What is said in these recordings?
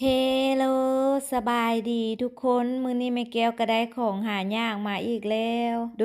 ເຮໂລ ສະບາຍດີທຸກຄົນ, ມື້ນີ້ແມ່ແກ້ວກໍໄດ້ຂອງຫາຍາກມາອີກແລ້ວ. ດົ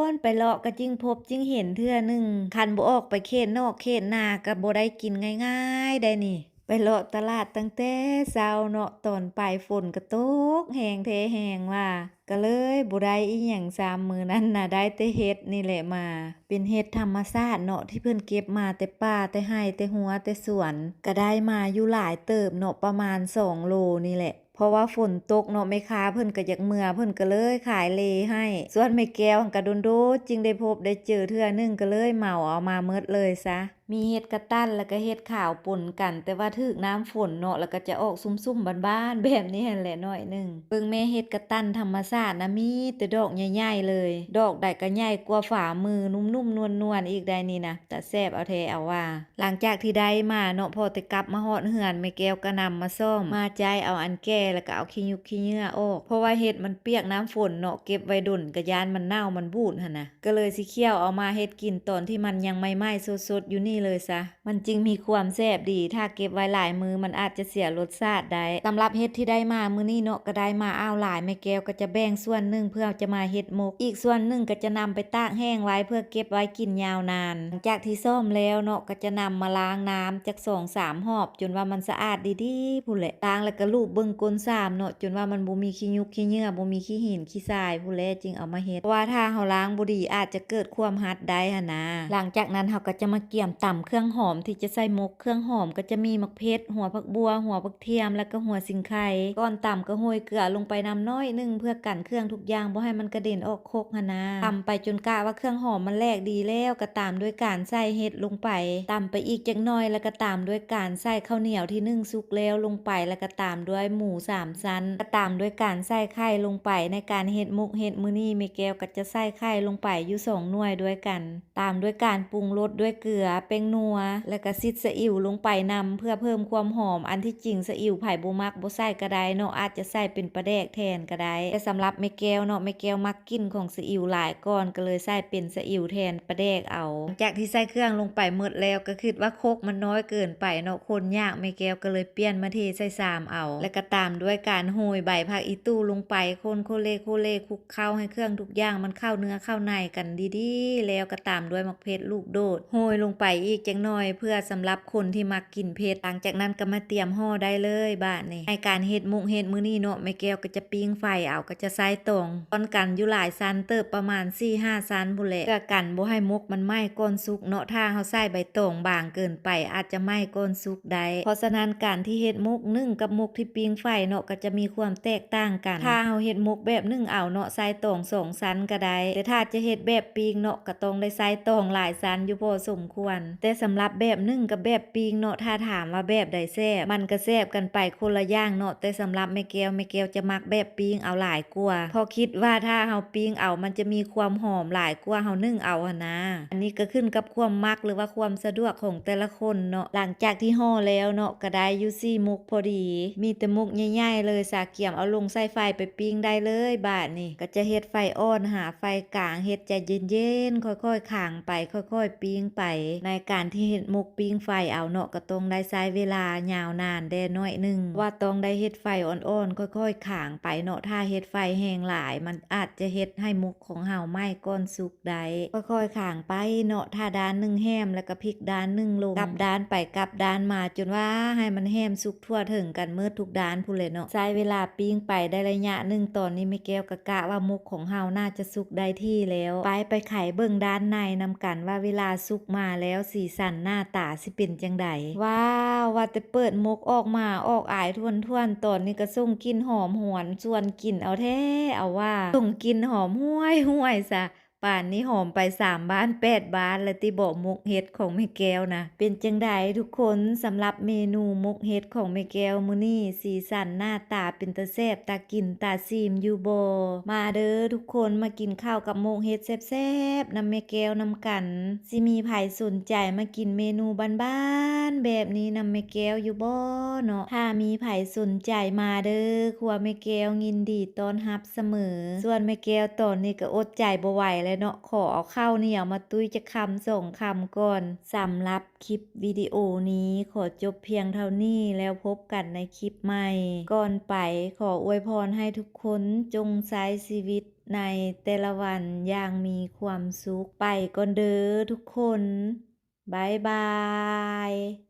ນໆໄປເລາະກໍຈິ່ງພົບຈິ່ງເຫັນເທື່ອໜຶ່ງ, ຄັນບໍ່ອອກໄປເຂດນອກເຂດນາກໍບໍ່ໄດ້ກິນງ່າຍໆໄດ໋ນີ້. ໄປເລາະຕະຫຼາດຕັ້ງແຕ່ເຊົ້າເນາະ, ຕອນໄປຝົນກໍຕົກແຮງແທ້ແຮງວ່າ, ກໍເລີຍບໍ່ໄດ້ອີ່ຫຍັງຊ້ຳ. ມື້ນັ້ນນະ ໄດ້ແຕ່ເຫັດນີ້ແຫຼະມາ. ເປັນເຫັດທຳມະຊາດເນາະ ທີ່ເພິ່ນເກັບມາແຕ່ປ່າແຕ່ໄຮ່ແຕ່ຮົວແຕ່ສວນ, ກະໄດ້ມາຢູ່ຫຼາຍເຕີບເນາະ ປະມານສອງໂລນີ້ແຫຼະ. ເພາະວ່າຝົນຕົກເນາະ ແມ່ຄ້າເພິ່ນກະຢາກເມືອ ເພິ່ນກະເລີຍຂາຍເລໃຫ້. ສ່ວນແມ່ແກ້ວຫັ້ນກະດົນໆຈຶ່ງໄດ້ພົບໄດ້ເຈີເທື່ອໜຶ່ງ ກະເລີຍເໝົາເອົາມາໝົດເລີຍຊະ. ມີເຫັດກະຕັນ ແລ້ວກະເຫັດຂາວປົນກັນ, ແຕ່ວ່າຖືກນ້ຳຝົນເນາະ ແລ້ວກະຈະອອກຊຸ່ມໆບານໆແບບນີ້ຫັ້ນແຫຼະໜ້ອຍໜຶ່ງ. ເບິ່ງແມ້ ເຫັດກະຕັນທຳມະຊາດນະ ມີແຕ່ດອກໃຫຍ່ໆເລີຍ, ດອກໃດກະໃຫຍ່ກວ່າຝ່າມື, ນຸ້ມໆນວນໆອີກໄດ໋ນີ້ນະ. ຕາແຊບເອົາແທ້ເອົາວ່າ. ຫຼັງຈາກທີ່ໄດ້ມາເນາະ ພໍແຕ່ກັບມາຮອດເຮືອນ ແມ່ແກ້ວກໍນຳມາສ້ອມ ມາຈ້າຍເອົາອັນແກ່ ແລ້ວກໍເອົາຂີ້ຍຸກຂີ້ເຫຍື້ອອອກ, ເພາະວ່າເຫັດມັນປຽກນ້ຳຝົນເນາະ ເກັບໄວ້ດົນກໍຢ້ານມັນເນົ່າມັນບູດຫັ້ນນະ. ກໍເລີຍຊິຄ້ຽວເອົາມາເຮັດກິນຕອນທີ່ມັນຍັງໃໝ່ໆສົດໆຢູ່ນີ້ເລີຍຊະ, ມັນຈຶ່ງມີຄວາມແຊບດີ. ຖ້າເກັບໄວ້ຫຼາຍມື້ ມັນອາດຈະເສຍລົດຊາດໄດ້. ສຳລັບເຫັດທີ່ໄດ້ມາມື້ນີ້ເນາະ ກໍໄດ້ມາອ້າວຫຼາຍ, ແມ່ແກ້ວກໍຈະແບ່ງສ່ວນໜຶ່ງເພື່ອຈະມາເຮັດໝົກ, ອີກສ່ວນໜຶ່ງກໍຈະນຳໄປຕາກແຫ້ງໄວ້ເພື່ອເກັບໄວ້ກິນຍາວນານ. ຫຼັງຈາກທີ່ສ້ອມແລ້ວເນາະ ກໍຈະນຳມາລ້າງນ້ຳຈັກສອງສາມຮອບ ຈົນວ່າມັນສະອາດດີໆພຸ້ນແຫຼະ. ລ້າງແລ້ວກໍລູບເບິ່ງກົ້ນຊາມເນາະ ຈົນວ່າມັນບໍ່ມີຂີ້ຍຸກຂີ້ເຫຍື້ອ ບໍ່ມີຂີ້ຫີນຂີ້ຊາຍພຸ້ນແຫຼະ ຈຶ່ງເອົາມາເຮັດ, ເພາະວ່າຖ້າເຮົາລ້າງບໍ່ດີອາດຈະເກີດຄວາມຫັດໄດ້ຫັ້ນນາ. ຫຼັງຈາກນັ້ນເຮົາກໍຈະມາກຽມຕຳເຄື່ອງຫອມທີ່ຈະໃສ່ໝົກ. ເຄື່ອງຫອມກໍຈະມີໝາກເຜັດ, ຫົວຜັກບົ່ວ, ຫົວຜັກທຽມ ແລ້ວກໍຫົວສີໄຄ. ກ່ອນຕຳກໍໂຮຍເກືອລົງໄປນຳໜ້ອຍໜຶ່ງ ເພື່ອກັນເຄື່ອງທຸກຢ່າງບໍ່ໃຫ້ມັນກະເດັນອອກຄົກຫັ້ນນາ. ຕຳໄປຈົນກະວ່າເຄື່ອງຫອມມັນແຫຼກດີແລ້ວ ກໍຕາມດ້ວຍການໃສ່ເຫັດລົງໄປ. ຕຳໄປອີກຈັກໜ້ອຍ ແລ້ວກໍຕາມດ້ວຍການໃສ່ເຂົ້າໜຽວທີ່ໜຶ້ງສຸກແລ້ວລົງໄປ ແລ້ວກໍຕາມດ້ວຍໝູສາມຊັ້ນ, ກໍຕາມດ້ວຍການໃສ່ໄຂ່ລົງໄປ. ໃນການເຮັດໝົກເຫັດມື້ນີ້ ແມ່ແກ້ວກໍຈະໃສ່ໄຂ່ລົງໄປຢູ່ສອງໜ່ວຍດ້ວຍກັນ. ຕາມດ້ວຍການປຸງລົດດ້ວຍເກືອ, ແປ້ງນົວ ແລ້ວກະຊິດສະອິ້ວລົງໄປນຳ ເພື່ອເພີ່ມຄວາມຫອມ. ອັນທີ່ຈິງສະອິ້ວໃຜບໍ່ມັກບໍ່ໃສ່ກະໄດ້ເນາະ, ອາດຈະໃສ່ເປັນປາແດກແທນກະໄດ້. ແຕ່ສຳລັບແມ່ແກ້ວເນາະ, ແມ່ແກ້ວມັກກິ່ນຂອງສະອິ້ວຫຼາຍກ່ອນ, ກະເລີຍໃສ່ເປັນສະອິ້ວແທນປາແດກເອົາ. ຫຼັງຈາກທີ່ໃສ່ເຄື່ອງລົງໄປໝົດແລ້ວ, ກະຄິດວ່າຄົກມັນນ້ອຍເກີນໄປເນາະ, ຄົນຍາກ, ແມ່ແກ້ວກະເລີຍປ່ຽນມາເທໃສ່ຊາມເອົາ. ແລ້ວກະຕາມດ້ວຍການໂຮຍໃບຜັກອີ່ຕູ່ລົງໄປ, ຄົນໂຄເລໂຄເລ ຄຸກເຄົ້າໃຫ້ເຄື່ອງທຸກຢ່າງມັນເຂົ້າເນື້ອເຂົ້າໃນກັນດີໆ, ແລ້ວກໍຕາມດ້ວຍໝາກເຜັດລູກໂດດ ໂຮຍລົງໄປອີກຈັກໜ່ອຍ ເພື່ອສຳລັບຄົນທີ່ມັກກິນເຜັດ. ຫຼັງຈາກນັ້ນກໍມາຕຽມຫໍ່ໄດ້ເລີຍບາດນີ້. ໃນການເຮັດໝົກເຫັດມື້ນີ້ເນາະ, ແມ່ແກ້ວກໍຈະປີ້ງໄຟເອົາ, ກໍຈະໃຊ້ຕອງ ຊ້ອນກັນຢູ່ຫຼາຍຊັ້ນເຕີບ ປະມານສີ່ຫ້າຊັ້ນພຸ້ນແຫຼະ ເພື່ອກັນບໍ່ໃຫ້ໝົກມັນໄໝ້ກ່ອນສຸກເນາະ. ຖ້າເຮົາໃຊ້ໃບຕອງບາງເກີນໄປ ອາດຈະໄໝ້ກ່ອນສຸກໄດ້. ເພາະສະນັ້ນ ການທີ່ເຮັດໝົກໜຶ້ງກັບໝົກທີ່ປີ້ງໄຟເນາະ ກໍຈະມີຄວາມແຕກຕ່າງກັນ. ຖ້າເຮົາເຮັດໝົກແບບໜຶ້ງເອົາເນາະ ໃຊ້ຕອງສອງຊັ້ນກໍໄດ້, ແຕ່ຖ້າຈະເຮັດແບບປີ້ງເນາະ ກໍຕ້ອງໄດ້ໃຊ້ຕອງຫຼາຍຊັ້ນຢູ່ພໍສົມຄວນ. ແຕ່ສຳລັບແບບໜຶ້ງກັບແບບປີ້ງເນາະ, ຖ້າຖາມວ່າແບບໃດແຊບ, ມັນກໍແຊບກັນໄປຄົນລະຢ່າງເນາະ. ແຕ່ສຳລັບແມ່ແກ້ວ, ແມ່ແກ້ວຈະມັກແບບປີ້ງເອົາຫຼາຍ ກວ່າ ເພາະຄິດວ່າຖ້າເຮົາປີ້ງເອົາ ມັນຈະມີຄວາມຫອມຫຼາຍກວ່າເຮົາໜຶ້ງເອົາຫັ້ນນາ. ອັນນີ້ກໍຂຶ້ນກັບຄວາມມັກ ຫຼືວ່າຄວາມສະດວກຂອງແຕ່ລະຄົນເນາະ. ຫຼັງຈາກທີ່ຫໍ່ແລ້ວເນາະ ກໍໄດ້ຢູ່ສີ່ໝົກພໍດີ, ມີແຕ່ໝົກໃຫຍ່ໆເລີຍຊະ. ກຽມເອົາລົງໃສ່ໄຟໄປປີ້ງໄດ້ເລີຍບາດນີ້. ກໍຈະເຮັດໄຟອ່ອນຫາໄຟກາງ, ເຮັດໃຈເຢັນໆ ຄ່ອຍໆຂາງໄປ ຄ່ອຍໆປີ້ງໄປ. ໃນການທີ່ເຮັດໝົກປີ້ງໄຟເອົາເນາະ ກໍຕ້ອງໄດ້ໃຊ້ເວລາຍາວນານແດ່ໜ້ອຍໜຶ່ງ ວ່າຕ້ອງໄດ້ເຮັດໄຟອ່ອນໆ ຄ່ອຍໆຂາງໄປເນາະ. ຖ້າເຮັດໄຟແຮງຫຼາຍ ມັນອາດຈະເຮັດໃຫ້ໝົກຂອງເຮົາໄໝ້ກ່ອນສຸກໄດ້. ຄ່ອຍໆຂາງໄປເນາະ, ຖ້າດ້ານໜຶ່ງແຫ້ມ ແລ້ວກໍພິກດ້ານໜຶ່ງລົງ, ກັບດ້ານໄປກັບດ້ານມາ ຈົນວ່າໃຫ້ມັນແຫ້ມສຸກທົ່ວເຖິງກັນໝົດທຸກດ້ານພຸ້ນແຫຼະເນາະ. ໃຊ້ເວລາປີ້ງໄປໄດ້ໄລຍະໜຶ່ງ, ຕອນນີ້ແມ່ແກ້ວກໍກະວ່າໝົກຂອງເຮົາໜ້າຈະສຸກໄດ້ທີ່ແລ້ວ. ໄປ ໄປໄຂເບິ່ງດ້ານໃນນຳກັນວ່າເວລາສຸກມາແລ້ວ ສີສັນໜ້າຕາຊິເປັນຈັ່ງໃດ. ວ້າວ ວ່າແຕ່ເປີດໝົກອອກມາ ອອກອາຍຖ້ວນໆ, ຕອນນີ້ກໍສົ່ງກິ່ນຫອມຫວນຊວນກິ່ນເອົາແທ້ເອົາວ່າ, ສົ່ງກິ່ນຫອມຫວຍໆຊະ. ປານນີ້ຫອມໄປສາມບ້ານແປດບ້ານແລ້ວຕິເບາະ ໝົກເຫັດຂອງແມ່ແກ້ວນະ. ເປັນຈັ່ງໃດທຸກຄົນ ສຳລັບເມນູໝົກເຫັດຂອງແມ່ແກ້ວມື້ນີ້ ສີສັນໜ້າຕາເປັນຕາແຊບຕາກິນຕາຊີມຢູ່ບໍ່? ມາເດີທຸກຄົນ ມາກິນເຂົ້າກັບໝົກເຫັດແຊບໆນຳແມ່ແກ້ວນຳກັນ. ຊິມີໃຜສົນໃຈມາກິນເມນູບ້ານໆແບບນີ້ນຳແມ່ແກ້ວຢູ່ບໍ່ເນາະ? ຖ້າມີໃຜສົນໃຈມາເດີ ຄົວແມ່ແກ້ວຍິນດີຕ້ອນຮັບ ສະເໝີ. ສ່ວນແມ່ແກ້ວຕອນນີ້ກໍອົດໃຈບໍ່ໄຫວ ແລ້ວເນາະ. ຂໍເອົາເຂົ້າໜຽວມາຕຸ້ຍຈັກຄຳສອງຄຳກ່ອນ. ສຳລັບຄລິບວິດີໂອນີ້ຂໍຈົບພຽງເທົ່ານີ້ ແລ້ວພົບກັນໃນຄລິບໃໝ່. ກ່ອນໄປ ຂໍອວຍພອນໃຫ້ທຸກຄົນຈົ່ງໃຊ້ຊີວິດໃນແຕ່ລະວັນຢ່າງມີຄວາມສຸກ. ໄປກ່ອນເດີທຸກຄົນ. ບາຍບາຍ.